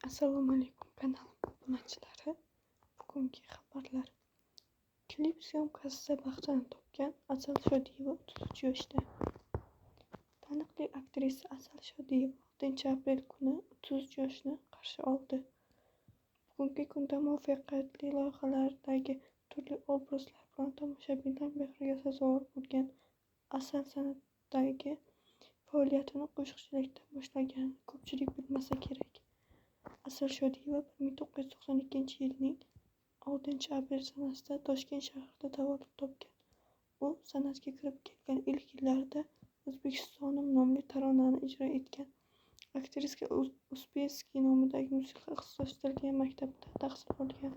Assalomu alaykum, kanalim obunachilari. Bugungi xabarlar. Klip syomkasida baxtini topgan Asal Shodiyeva 33 yoshda. Taniqli aktrisa Asal Shodiyeva 6-aprel kuni 33 yoshni qarshi oldi. Bugungi kunda muvaffaqiyatli loyihalardagi turli obrazlar bilan tomoshabinlar mehriga sazovor bo'lgan Asal san'atdagi faoliyatini qo'shiqchilikdan boshlaganini ko'pchilik bilmasa kerak. Asal Shodiyeva 1992-yilning 6-aprel sanasida Toshkent shahrida tavallud topgan. U san'atga kirib kelgan ilk yillarida "O'zbekistonim" nomli taronani ijro etgan. Aktrisa Uspenskiy nomidagi musiqa ixtisoslashtirilgan maktabda tahsil olgan.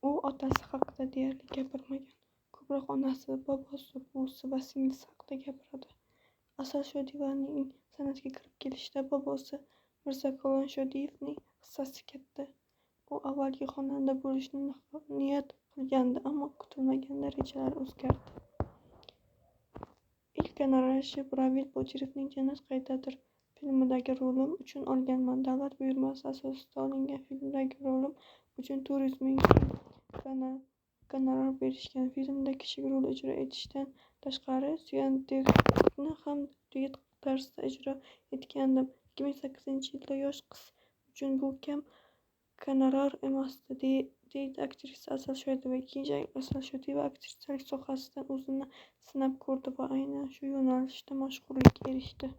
U otasi haqida deyarli gapirmagan. Ko'proq onasi, bobosi, buvisi va singlisi haqida gapiradi. Asal Shodiyevaning san'atga kirib kelishida bobosi Mirzakalon Shodiyevning hissasi katta. U avvaliga xonanda bo'lishni niyat qilgandi, ammo kutilmaganda rejalari o'zgardi. Ilk gonorarni Ravil Botirovning "Jannat qaydadir" filmidagi rolim uchun olganman. Davlat buyurtmasi asosida olingan filmdagi rolim uchun 400 ming so'm gonorar berishgan. Filmda kichik rol ijro etishdan tashqari, "Suyandikni" ham duet tarzida ijro etgandim. 2008-yilda yosh qiz uchun bu kam gonorar emasdi, deydi aktrisa Asal Shodiyeva. Keyinchalik Asal Shodiyeva aktrisalik sohasida o'zini sinab ko'rdi va aynan shu yo'nalishda mashhurlikka erishdi.